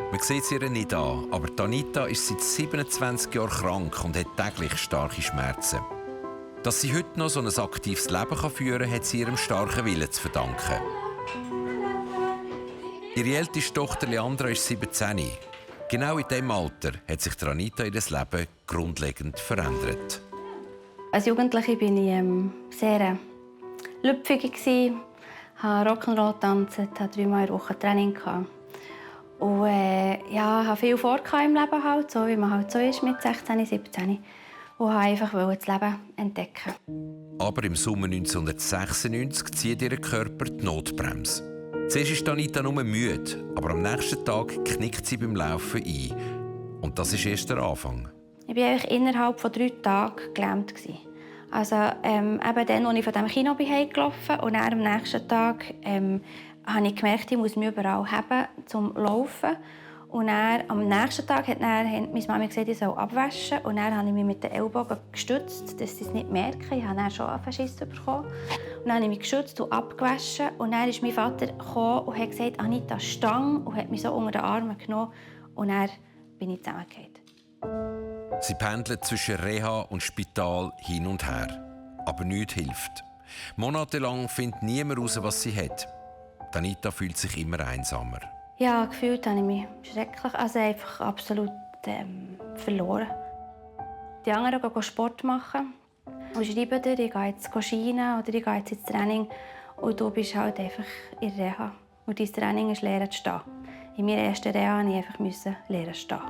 Man sieht es ihr nicht an, aber Anita ist seit 27 Jahren krank und hat täglich starke Schmerzen. Dass sie heute noch so ein aktives Leben führen kann, hat sie ihrem starken Willen zu verdanken. Ihre älteste Tochter Leandra ist 17. Genau in diesem Alter hat sich Anita ihr Leben grundlegend verändert. Als Jugendliche war ich sehr lüpfig, habe Rock'n'Roll getanzt, hatte 3-mal in der Woche Training. Und hatte viel vor im Leben, halt, so wie man halt so ist mit 16, 17. Und wollte einfach das Leben entdecken. Aber im Sommer 1996 zieht ihr Körper die Notbremse. Zuerst ist Anita nur müde, aber am nächsten Tag knickt sie beim Laufen ein. Und das ist erst der Anfang. Ich war eigentlich innerhalb von 3 Tagen gelähmt. Also eben dann, als ich von diesem Kino heimgelaufen bin, und dann am nächsten Tag habe ich gemerkt, ich muss mich überall heben zum Laufen. Und dann, am nächsten Tag hat meine Mama gesagt, ich soll abwaschen. Und dann habe ich mich mit den Ellbogen gestützt, dass sie es nicht merken. Ich habe dann schon einen Schiss bekommen. Und dann habe ich mich gestützt und abgewaschen. Und dann ist mein Vater gekommen und hat gesagt, Anita, Stang, und hat mich so unter den Armen genommen. Und dann bin ich zusammengefallen. Sie pendelt zwischen Reha und Spital hin und her. Aber nichts hilft. Monatelang findet niemand heraus, was sie hat. Anita fühlt sich immer einsamer. Ja, gefühlt habe ich mich schrecklich, also einfach absolut verloren. Die anderen gehen Sport machen und schreiben dir, ich gehe jetzt Schienen oder ich gehe jetzt ins Training. Und du bist halt einfach in der Reha. Und dein Training ist lernen zu stehen. In meiner ersten Reha musste ich einfach lernen zu stehen.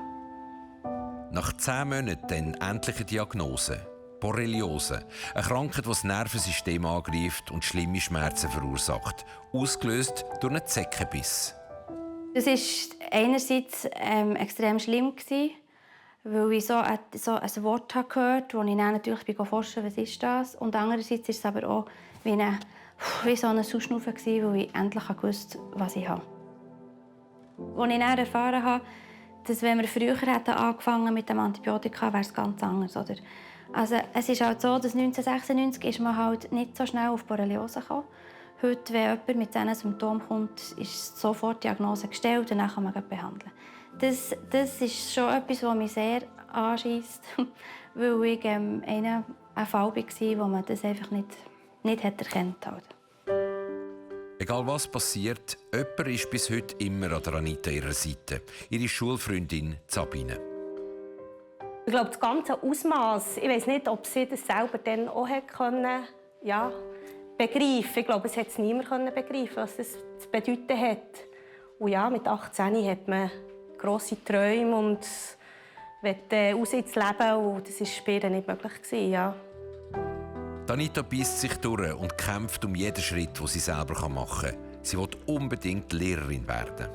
Nach 10 Monaten dann endlich eine Diagnose. Borreliose, eine Krankheit, die das Nervensystem angreift und schlimme Schmerzen verursacht. Ausgelöst durch einen Zeckenbiss. Das war einerseits extrem schlimm, weil ich so ein Wort gehört habe, wo ich dann natürlich forschen was ist das. Und andererseits war es aber auch wie so ein Ausschnaufen, weil ich endlich wusste, was ich habe. Als ich dann erfahren habe, dass wenn wir früher angefangen mit dem Antibiotika, wäre es ganz anders. Oder? Also, es ist halt so, dass 1996 ist man halt nicht so schnell auf Borreliose gekommen. Heute, wenn jemand mit diesen Symptomen kommt, ist sofort die Diagnose gestellt und dann kann man behandeln. Das ist schon etwas, was mich sehr anschiesst, weil ich ein Fall war, wo man das einfach nicht erkannt hat. Egal was passiert, jemand ist bis heute immer an Anita ihrer Seite. Ihre Schulfreundin Sabine. Ich glaube, das ganze Ausmaß, ich weiß nicht, ob sie das selber dann auch begreifen konnte. Ich glaube, es hat es niemand begreifen, was es zu bedeuten hat. Und ja, mit 18 hat man grosse Träume und wollte raus ins Leben. Und das war später nicht möglich. Ja. Anita beißt sich durch und kämpft um jeden Schritt, den sie selber machen kann. Sie will unbedingt Lehrerin werden.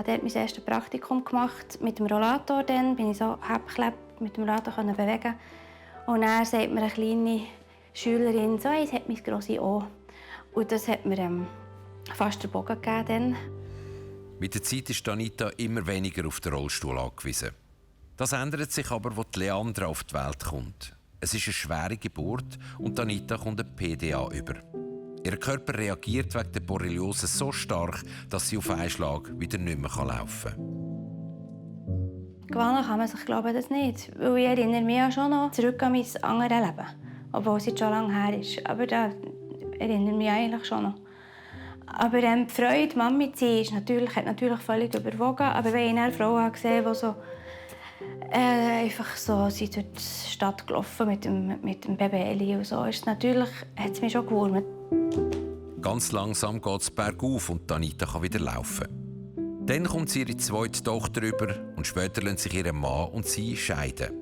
Ich habe mein erstes Praktikum gemacht mit dem Rollator. Dann bin ich so abgeklebt, mit dem Rollator bewegen. Und dann sagt mir eine kleine Schülerin, so, es hat mein grosses O. Und das hat mir fast den Bogen gegeben. Mit der Zeit ist Anita immer weniger auf den Rollstuhl angewiesen. Das ändert sich aber, als Leandra auf die Welt kommt. Es ist eine schwere Geburt und Anita kommt eine PDA über. Ihr Körper reagiert wegen der Borreliose so stark, dass sie auf einen Schlag wieder nicht mehr laufen kann. Gewonnen kann man sich glaube das nicht. Weil ich erinnere mich ja schon noch zurück an mein anderes Leben. Obwohl es jetzt schon lange her ist. Aber da erinnere ich mich eigentlich schon noch. Aber die Freude, Mami zu sein, hat natürlich völlig überwogen. Aber wenn ich eine Frau gesehen habe, die so, einfach so sind durch die Stadt gelaufen mit dem Baby und so, ist natürlich, hat es mich schon gewurmt. Ganz langsam geht es bergauf und Anita kann wieder laufen. Dann kommt sie ihre zweite Tochter über und später lassen sich ihr Mann und sie scheiden.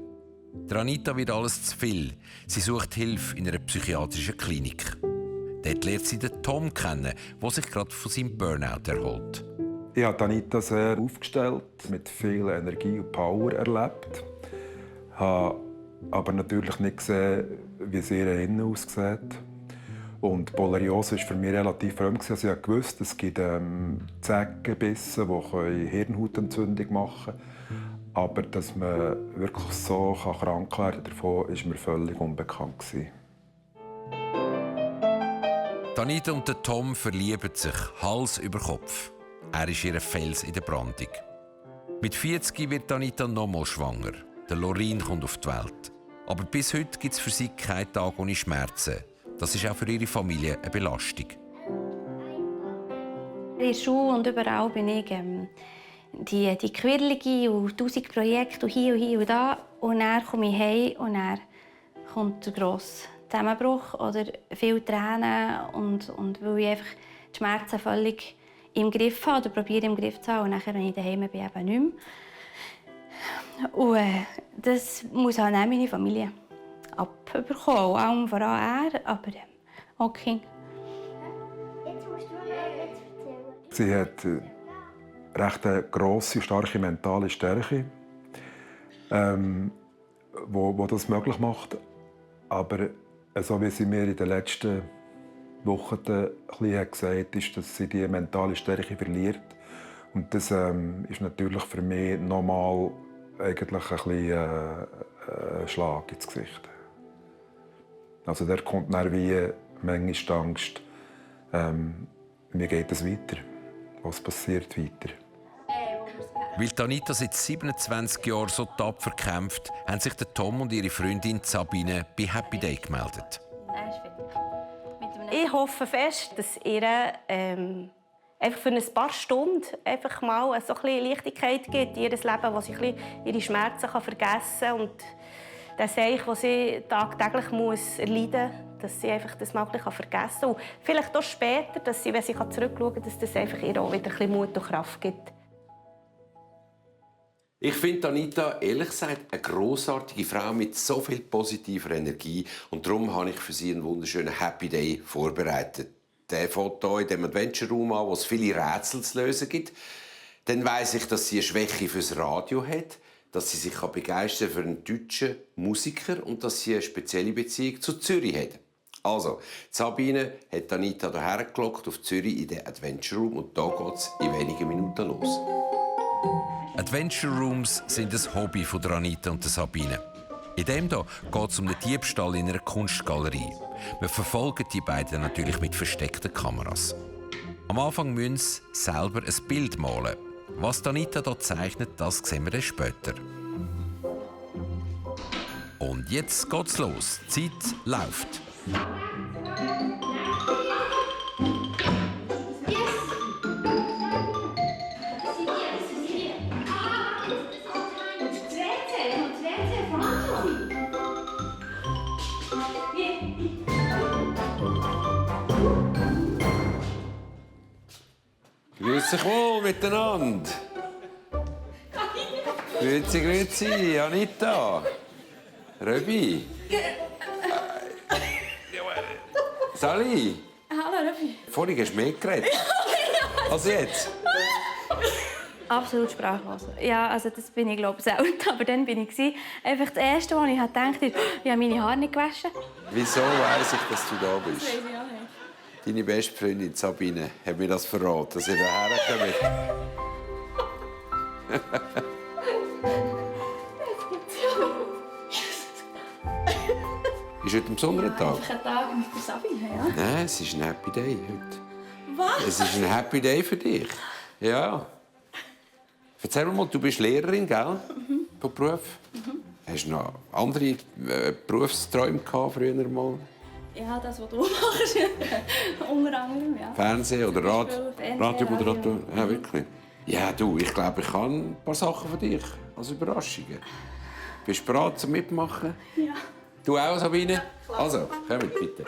Der Anita wird alles zu viel. Sie sucht Hilfe in einer psychiatrischen Klinik. Dort lernt sie den Tom kennen, der sich gerade von seinem Burnout erholt. Ich habe Anita sehr aufgestellt, mit viel Energie und Power erlebt. Ich habe aber natürlich nicht gesehen, wie es ihr innen aussieht. Und Borreliose war für mich relativ fremd. Also ich wusste, es gibt Zeckenbisse, die Hirnhautentzündung machen können. Aber dass man wirklich so krank werden kann, davon war mir völlig unbekannt. Anita und der Tom verlieben sich Hals über Kopf. Er ist ihr Fels in der Brandung. Mit 40 wird Anita nochmal schwanger. Der Lorin kommt auf die Welt. Aber bis heute gibt es für sie keinen Tag ohne Schmerzen. Das ist auch für ihre Familie eine Belastung. In der Schule und überall bin ich die Quirlige und 1000 Projekte und hier und da. Und dann komme ich heim und dann kommt der grosse Zusammenbruch oder viele Tränen. Und weil ich einfach die Schmerzen völlig im Griff habe oder probiere im Griff zu haben. Und nachher, wenn ich daheim bin, eben nicht mehr. Und das muss auch meine Familie abbekommen. Allem voran er, aber auch die Kinder. Sie hat recht eine grosse, starke mentale Stärke, wo das möglich macht. Aber so wie sie mir in den letzten Wochen gesagt hat, ist, dass sie die mentale Stärke verliert. Und das ist natürlich für mich nochmal eigentlich ein bisschen ein Schlag ins Gesicht. Also da kommt dann wie manchmal die Angst, wie geht es weiter? Was passiert weiter? Weil Anita seit 27 Jahren so tapfer kämpft, haben sich der Tom und ihre Freundin Sabine bei Happy Day gemeldet. Ich hoffe fest, dass ihr einfach für ein paar Stunden einfach mal so ein bisschen Leichtigkeit gibt in ihr Leben, wo sie ein bisschen ihre Schmerzen vergessen kann. Und das Seich, das sie tagtäglich erleiden muss, dass sie einfach das mal ein bisschen vergessen kann. Und vielleicht auch später, dass sie, wenn sie zurückschauen kann, dass das einfach ihr auch wieder ein bisschen Mut und Kraft gibt. Ich finde Anita, ehrlich gesagt, eine grossartige Frau mit so viel positiver Energie. Und darum habe ich für sie einen wunderschönen Happy Day vorbereitet. Der fängt hier in dem Adventure Room an, wo es viele Rätsel zu lösen gibt. Dann weiss ich, dass sie eine Schwäche fürs Radio hat, dass sie sich begeistern kann für einen deutschen Musiker und dass sie eine spezielle Beziehung zu Zürich hat. Also, Sabine hat Anita hierher gelockt auf Zürich in den Adventure Room und da geht es in wenigen Minuten los. Adventure Rooms sind ein Hobby von Anita und Sabine. In dem hier geht es um den Diebstahl in einer Kunstgalerie. Wir verfolgen die beiden natürlich mit versteckten Kameras. Am Anfang müssen sie selber ein Bild malen. Was Anita hier zeichnet, das sehen wir dann später. Und jetzt geht's los. Die Zeit läuft. Grüezi euch wohl miteinander. Grüezi, Anita. Röbi. Sally. Hallo, Röbi. Vorhin hast du mehr geredet. Als jetzt. Absolut sprachlos. Ja, also das bin ich glaube selten, aber dann bin ich einfach das Erste, was ich dachte, ich habe meine Haare nicht gewaschen. Wieso weiss ich, dass du da bist? Das weiß ich auch nicht. Deine beste Freundin Sabine hat mir das verraten, dass ihr hierher kommt. Ist heute ein besonderer Tag? Einfach ein Tag mit der Sabine, ja. Nein, es ist ein Happy Day heute. Was? Es ist ein Happy Day für dich. Ja. Erzähl mir mal, du bist Lehrerin, gell? Von Beruf. Hast du noch andere Berufsträume gehabt, früher mal? Ja, das, was du machst. Unter anderem, ja. Fernsehen oder Radiomoderator? Radio. Ja, wirklich. Ja, du, ich glaube, ich habe ein paar Sachen für dich als Überraschungen. Bist du bereit zum Mitmachen? Ja. Du auch, Sabine? Also, kommt bitte.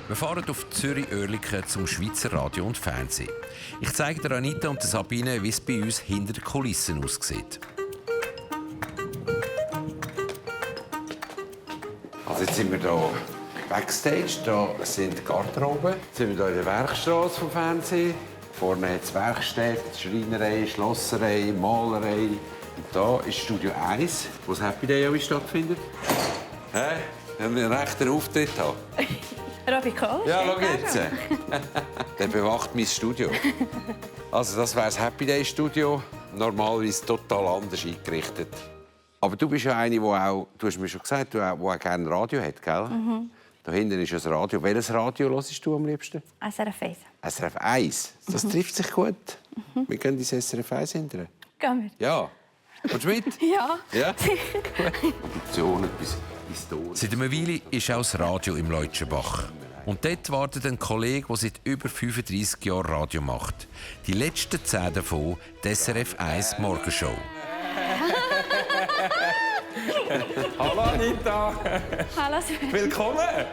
Wir fahren auf Zürich-Oerlikon zum Schweizer Radio und Fernsehen. Ich zeige dir Anita und Sabine, wie es bei uns hinter den Kulissen aussieht. Also jetzt sind wir hier Backstage, da sind die Garderoben. Jetzt sind wir hier in der Werkstraße vom Fernsehen. Vorne hat es Werkstätte, Schreinerei, Schlosserei, Malerei. Und hier ist Studio 1, wo das Happy Day auch stattfindet. Hä? Haben wir einen rechten Auftritt haben? Robi Kohl? Ja, schau jetzt. Der bewacht mein Studio. Also das wäre das Happy Day Studio. Normalerweise total anders eingerichtet. Aber du bist ja eine, die auch, du hast mir schon gesagt, die auch gerne Radio hat, gell? Da hinten ist das Radio. Welches Radio hörst du am liebsten? SRF 1. SRF 1. Das trifft sich gut. Wir gehen ins SRF 1 hinterher. Gehen wir? Ja. Kommst du mit? Ja. Ja? Ambitionen bis Historie. Seit einer Weile ist auch das Radio im Leutschenbach. Und dort wartet ein Kollege, der seit über 35 Jahren Radio macht. Die letzten 10 davon die SRF 1 Morgenshow. Hallo Anita! Hallo Sven. Willkommen!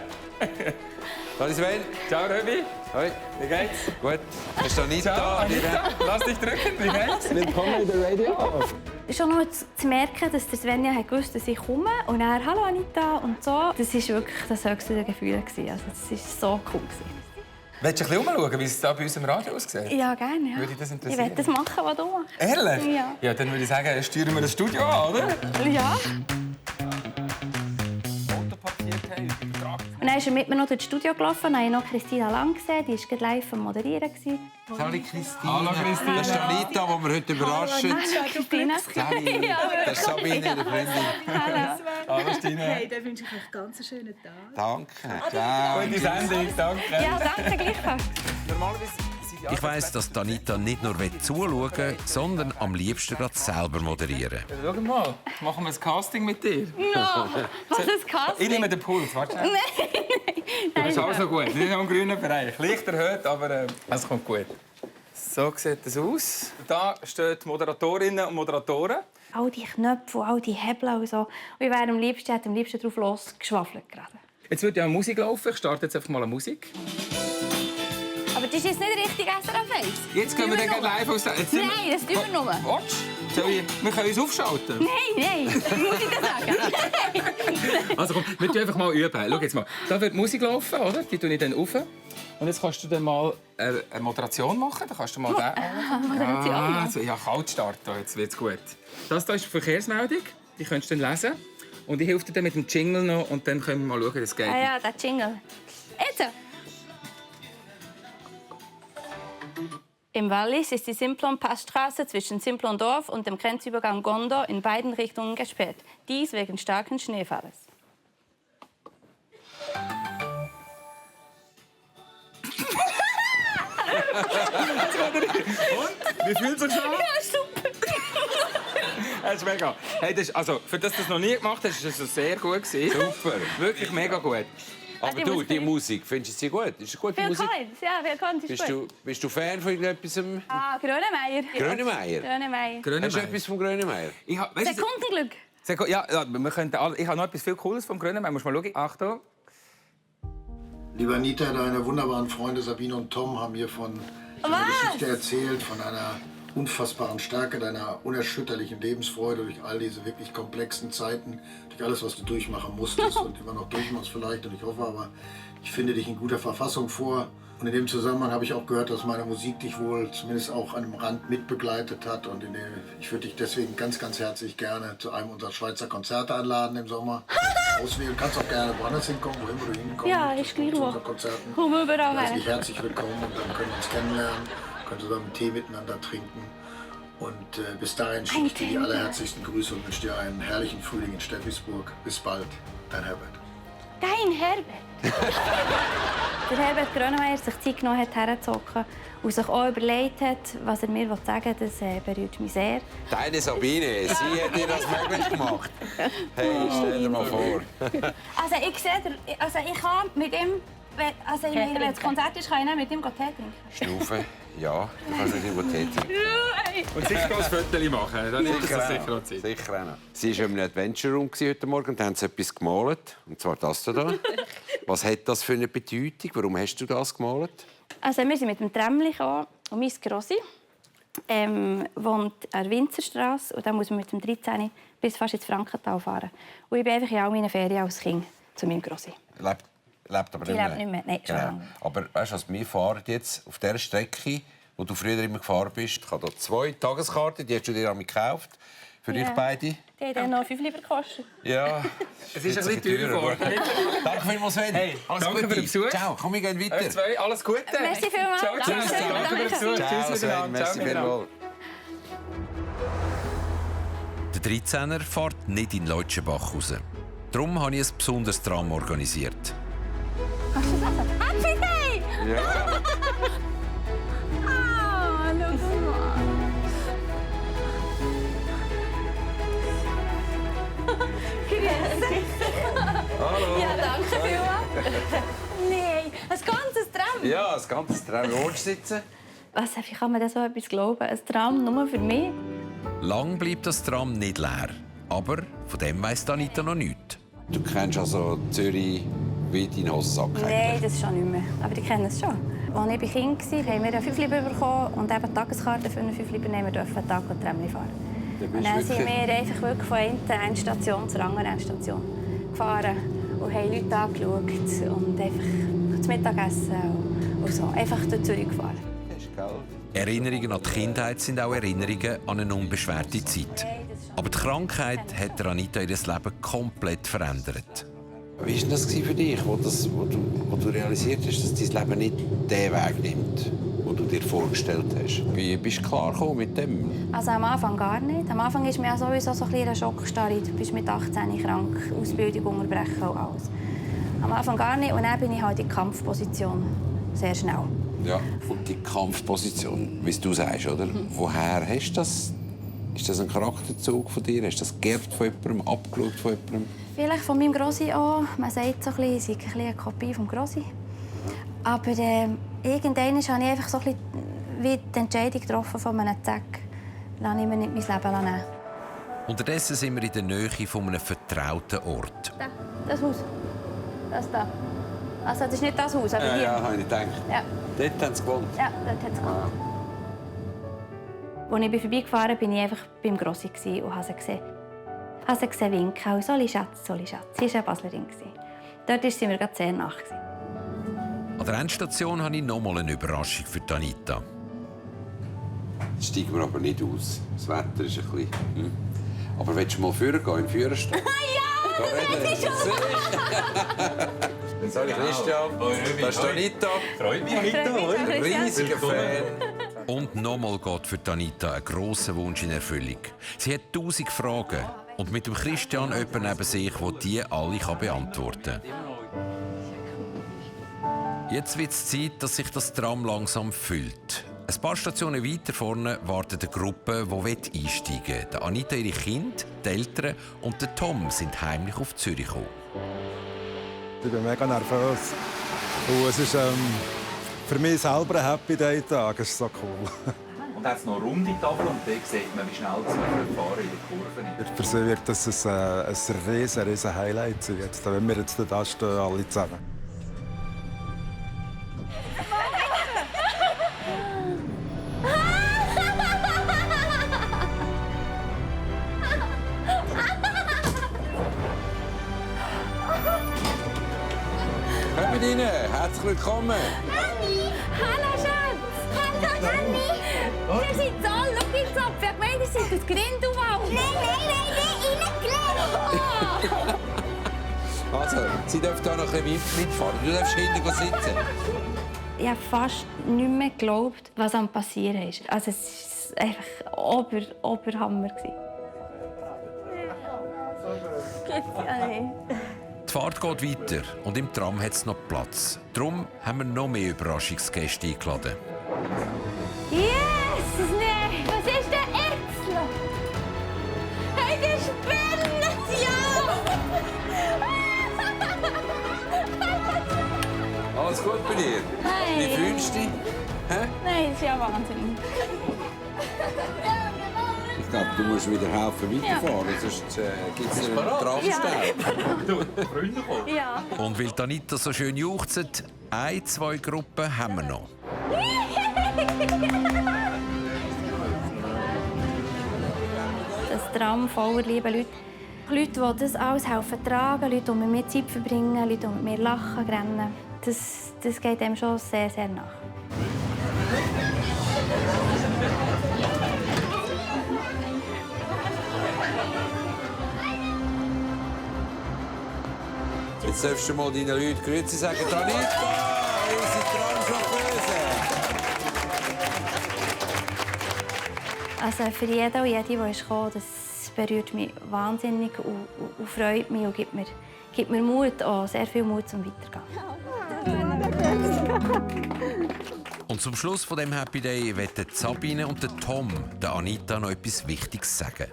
Hallo Sven. Ciao Röbi! Hoi. Wie geht's? Gut. Hast du Anita? Ciao Anita! Lass dich drücken, wie geht's? Willkommen in der Radio. Schon nur zu merken, dass der Svenja gewusst hat, dass ich komme. Und dann «Hallo Anita» und so. Das war wirklich das höchste der Gefühle. Also, das war so cool. Willst du ein bisschen umschauen, wie es da bei uns im Radio aussieht? Ja, gerne. Ja. Würde dich das Ich interessieren? will das machen, was du machst. Ehrlich? Ja. Ja, dann würde ich sagen, steuern wir das Studio an, oder? Ja. Fotopapier, übertragen. Und dann ist er mit mir noch durch das Studio gelaufen. Dann habe ich noch Christina Lang gesehen. Die war live am Moderieren. Hallo Christine. Hallo Christine. Das ist Anita, die wir heute überraschen. Hallo Christina. Salut. Das ist Sabine, ihre Freundin. Hallo. Hallo Stine. Hey, dann wünsche ich euch ganz einen schönen Tag. Danke. Ciao. Gute Sendung, danke. Ja, danke gleichfalls. Normalerweise sind die Ich weiss, dass Anita nicht nur zuschauen will, sondern am liebsten gerade selber moderieren. Schau mal, machen wir ein Casting mit dir. No. Was ist Ich Casting? nehme den Puls, warte schnell. Das ist alles noch gut, nicht nur im grünen Bereich. Leicht erhöht, aber es kommt gut. So sieht es aus. Da stehen die Moderatorinnen und Moderatoren. All die Knöpfe, all die Hebel und so. Und ich wäre am liebsten drauf losgeschwafelt gerade. Jetzt wird ja Musik laufen. Ich starte jetzt einfach mal eine Musik. Aber das ist jetzt nicht richtig SRF 1. Jetzt gehen wir dann live aus. Jetzt sind Nein, das tun wir nur. Watch. Wir können uns aufschalten. Nein, muss ich das sagen? Also komm, wir tun einfach mal üben. Schau jetzt mal. Da wird Musik laufen, oder? Die tue ich dann auf. Und jetzt kannst du dann mal eine Moderation machen. Da kannst du mal den. Moderation. Also, ja, Kaltstart. Jetzt wird's gut. Das hier ist die Verkehrsmeldung. Die kannst du dann lesen. Und ich helfe dir dann mit dem Jingle noch. Und dann können wir mal schauen, wie es geht. Ah ja, der Jingle. Jetzt. Im Wallis ist die Simplon-Passstraße zwischen Simplon-Dorf und dem Grenzübergang Gondo in beiden Richtungen gesperrt. Dies wegen starken Schneefalles. Wie fühlt sich schon? Ja, super. Das ist mega. Hey, also, für das du das noch nie gemacht hast, war es sehr gut. Super. Wirklich mega gut. Aber du, die Musik, findest du sie gut? Ist es gute Phil Musik? Collins, ja, Phil Collins ist gut. Bist du Fan von irgendetwas? Ah, Grönemeyer. Grönemeyer? Grönemeyer. Hast du etwas von Grönemeyer? Ich habe Sekundenglück. ja, wir könnten alle, ich habe noch etwas viel Cooles vom Grönemeyer. Musst mal schauen. Achtung. Liebe Anita, deine wunderbaren Freunde Sabine und Tom haben mir von deiner Geschichte erzählt, von deiner unfassbaren Stärke, deiner unerschütterlichen Lebensfreude durch all diese wirklich komplexen Zeiten, durch alles, was du durchmachen musstest und immer noch durchmachst vielleicht. Und ich hoffe aber, ich finde dich in guter Verfassung vor. Und in dem Zusammenhang habe ich auch gehört, dass meine Musik dich wohl zumindest auch an dem Rand mitbegleitet hat. Und ich würde dich deswegen ganz, ganz herzlich gerne zu einem unserer Schweizer Konzerte einladen im Sommer. Auswählen. Du kannst auch gerne woanders hinkommen, wohin du hinkommst. Ja, ist gleich zu wo. unseren Konzerten. Komm überall rein. Herzlich willkommen und dann können wir uns kennenlernen, können zusammen einen Tee miteinander trinken. Und bis dahin schicke ich dir die allerherzlichsten Grüße und wünsche dir einen herrlichen Frühling in Steffisburg. Bis bald, dein Herbert. Dein Herbert. Der Herbert Grönemeyer hat sich Zeit genommen, herzuhocken und sich auch überlegt hat, was er mir sagen will, das berührt mich sehr. Deine Sabine, sie hat dir das möglich gemacht. Hey, stell dir mal vor. Also ich sehe, ich kann mit ihm, also wenn das Konzert ist, kann ich nicht mit ihm Tee trinken. Stufe, ja, du kannst nicht irgendwo Tee trinken. Und sicher noch ein Foto machen. Dann nimmt das sicher noch Zeit. Sicher auch noch. Sie war in einem Adventure Room heute Morgen und haben sie etwas gemalt. Und zwar das hier. Was hat das für eine Bedeutung? Warum hast du das gemalt? Also wir sind mit dem Tramli gekommen und mein Grossi wohnt an der Winzerstraße und da muss man mit dem 13 bis fast ins Frankenthal fahren. Und ich bin einfach in all meinen Ferien als Kind zu meinem Grossi. Lebt aber Die lebt nicht mehr. Nein, schon Genau. lange. Aber weißt du, wir fahren jetzt auf der Strecke, wo du früher immer gefahren bist. Ich habe hier 2 Tageskarten, die hast du dir gekauft. Für euch beide. Die haben dann noch 5 Lieber gekostet. Ja. Es ist ein bisschen teurer geworden. Danke vielmals, Sven. Hey, alles danke Gute. für den Besuch. Ciao, komm, wir gehen weiter. Euch zwei, alles Gute. Merci vielmals. Ciao, ciao. Danke schön. Danke für den Besuch. Ciao, Tschüss Sven. miteinander. Merci Ciao miteinander. vielmals. Der 13er fährt nicht in Leutschenbach raus. Darum habe ich ein besonderes Tram organisiert. Kannst du sagen? Happy Day! Ja. Ah, schau mal. Grüezi. Hallo. Ja, danke vielmals. Nein, ein ganzes Tram. Ja, das ganze Tram. Wo willst du sitzen? Was, wie kann man das so etwas glauben? Ein Tram nur für mich? Lang bleibt das Tram nicht leer. Aber von dem weiss Anita noch nichts. Du kennst also Zürich wie deinen Hosensack. Nein, das schon nicht mehr. Aber die kennen es schon. Als ich Kind war, haben wir einen 5 bekommen und eben Tageskarte für einen 5 nehmen dürfen, einen Tag und Tram fahren. Und dann sind wir einfach wirklich von einer Endstation zur anderen Endstation gefahren und haben Leute angeschaut und einfach zum Mittagessen und so. Einfach durch Zürich gefahren. Erinnerungen an die Kindheit sind auch Erinnerungen an eine unbeschwerte Zeit. Aber die Krankheit hat Anita ihr Leben komplett verändert. Wie war das für dich, wo du realisiert hast, dass dein Leben nicht den Weg nimmt, den du dir vorgestellt hast? Wie bist du klar mit dem? Also am Anfang gar nicht. Am Anfang ist mir sowieso so ein bisschen eine Schockstarre. Du bist mit 18 krank, Ausbildung unterbrechen und alles. Am Anfang gar nicht und dann bin ich halt in die Kampfposition. Sehr schnell. Ja, und die Kampfposition, wie du sagst, oder? Woher hast du das? Ist das ein Charakterzug von dir? Hast du das geerbt von jemandem, abgeschaut von jemandem? Vielleicht von meinem Grossi auch. Man sagt so ein bisschen, ich sei ein bisschen eine Kopie vom Grossi. Aber irgendwann habe ich einfach so ein bisschen wie die Entscheidung getroffen von einem Zack. Lass ich mir nicht mein Leben nehmen. Unterdessen sind wir in der Nähe von einem vertrauten Ort. Da, das Haus. Das da. Also das ist nicht das Haus, aber hier. Ja, habe ich gedacht. Ja. Dort haben sie gewohnt. Ja, dort hat es gewohnt. Als ich vorbeigefahren bin, war ich einfach beim Grossi und habe sie gesehen. Ich habe sie gesehen winken. «Soli Schatz, Soli Schatz». Sie war eine Baslerin. Dort waren wir gerade sehr nah. An der Endstation habe ich nochmal eine Überraschung für Anita. Jetzt steigen wir aber nicht aus. Das Wetter ist ein bisschen... Aber willst du mal führen gehen, im Führerstand? Ja, das ist schon... Sorry, Christian. Das ist Anita. Freut mich, Anita. Ein riesiger Fan. Und nochmal geht für Anita ein grosser Wunsch in Erfüllung. Sie hat 1000 Fragen und mit dem Christian jemanden neben sich, der die alle beantworten kann. Jetzt wird es Zeit, dass sich das Tram langsam füllt. Ein paar Stationen weiter vorne wartet eine Gruppe, die einsteigen will. Anita, ihre Kinder, die Eltern und der Tom sind heimlich auf Zürich gekommen. Ich bin mega nervös. Und es ist für mich selber ein Happy Day Tag. Das ist so cool. Und hat es noch eine runde Tafel und dann sieht man, wie schnell wir fahren in der Kurve. Für sie wird das ein riesen Highlight sein, wenn wir jetzt da stehen, alle zusammen. Kommt rein, herzlich willkommen. Hallo Schatz! Hallo Hanni! Ihr seid toll, schau jetzt ab. Ich meine, ihr seid aus Grindelwald. Nein, Also, Sie dürfen hier noch ein bisschen mitfahren. Du darfst hinten sitzen. Ich habe fast nicht mehr geglaubt, was am passieren ist. Also es war einfach Oberhammer. Geht's ja nicht. Die Fahrt geht weiter und im Tram hat es noch Platz. Darum haben wir noch mehr Überraschungsgäste eingeladen. Yes! Nein! Was ist denn jetzt noch? Hey, die Spinne! Ja! Alles gut bei dir? Nein. Wie fühlst du dich? Hä? Nein, das ist ja Wahnsinn. Ich glaube, du musst wieder helfen weiterfahren, sonst gibt es einen Tramstau. Freunde kommen. Ja. Und weil Anita so schön juchzt, 2 Gruppen haben wir noch. Das Tram voller lieben Leute. Leute, die das alles helfen tragen, Leute, die mit mir Zeit verbringen, Leute, die mit mir lachen, rennen. Das geht einem schon sehr, sehr nach. Jetzt darfst du mal deinen Leuten Grüezi sagen. Anita, unsere Tramchauffeuse. Also für jeden und jede, die gekommen ist, das berührt mich wahnsinnig und freut mich und gibt mir Mut, auch sehr viel Mut zum Weitergehen. Und zum Schluss von dem Happy Day wollen Sabine und Tom der Anita noch etwas Wichtiges sagen.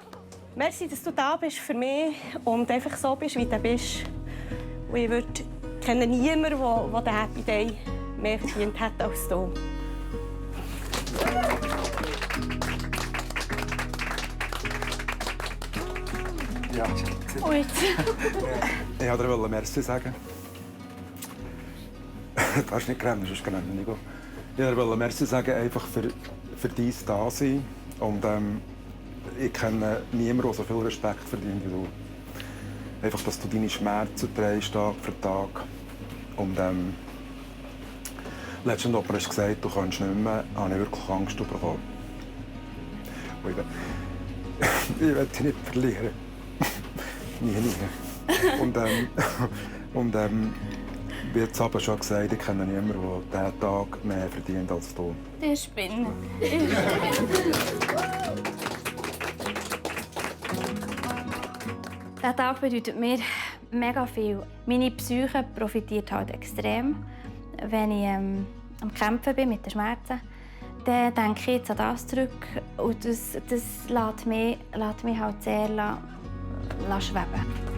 Merci, dass du da bist für mich und einfach so bist, wie du bist. Und ich kenne niemanden, der den Happy Day mehr verdient hat als du. Ja. Gut. Ich wollte dir Merci sagen. Du hast nicht gerannt, sonst kann ich nicht gehen. Ich wollte Merci sagen, einfach für dein Dasein. Und ich kenne niemanden, der so viel Respekt verdient wie du. Einfach, dass du deine Schmerzen trägst, Tag für Tag. Und letztens jemand hat gesagt, du kannst nicht mehr, habe ich wirklich Angst bekommen. Ich will dich nicht verlieren. Nie. Und wie Sabine schon gesagt, ich kenne niemanden, der diesen Tag mehr verdient als du. Ich spinne. Dieser Tag bedeutet mir mega viel. Meine Psyche profitiert halt extrem. Wenn ich am Kämpfen bin mit den Schmerzen, dann denke ich jetzt an das zurück. Und das lässt mich halt sehr schweben.